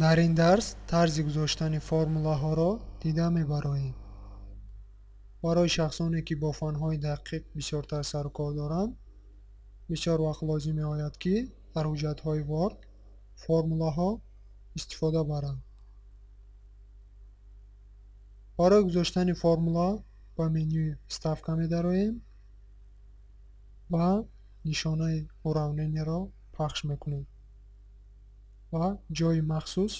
Дар ин дарс тарзи гузоштани формулаҳоро дида мебароем. Барои шахсоне, ки бо фанҳои дақиқ бисёртар сарукор доранд, бисёр вақт лозим меояд, ки дар ҳуҷҷатҳои Word формулаҳо истифода баранд. Барои гузоштани формула ба менюи Вставка медароем ва нишонаи уравнениеро пахш мекунем ва ҷойи махсус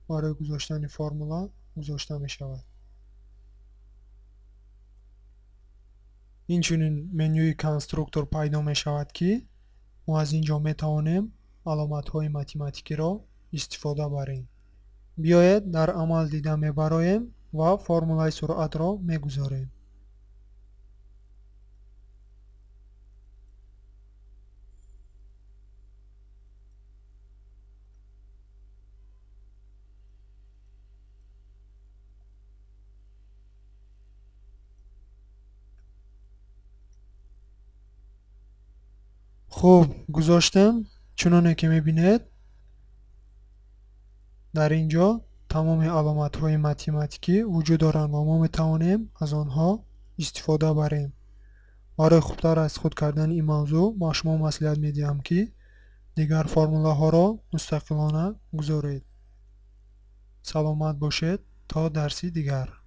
барои гузоштани формула гузошта мешавад. Инчунин менюи конструктор пайдо мешавад, ки мо аз ин ҷо метавонем аломатҳои математикиро истифода барем. Биёед дар амал дида мебароем ва формулаи суръатро мегузорем. Хуб, гузоштем. Чуноне ки мебинед, дар ин ҷо тамоми аломатҳои математикӣ вуҷуд доранд ва мо метавонем аз онҳо истифода барем. Барои хубтар аз худ кардани ин мавзӯъ ба шумо маслиҳат медиҳам, ки дигар формулаҳоро мустақилона гузоред. Саломат бошед то дарси дигар.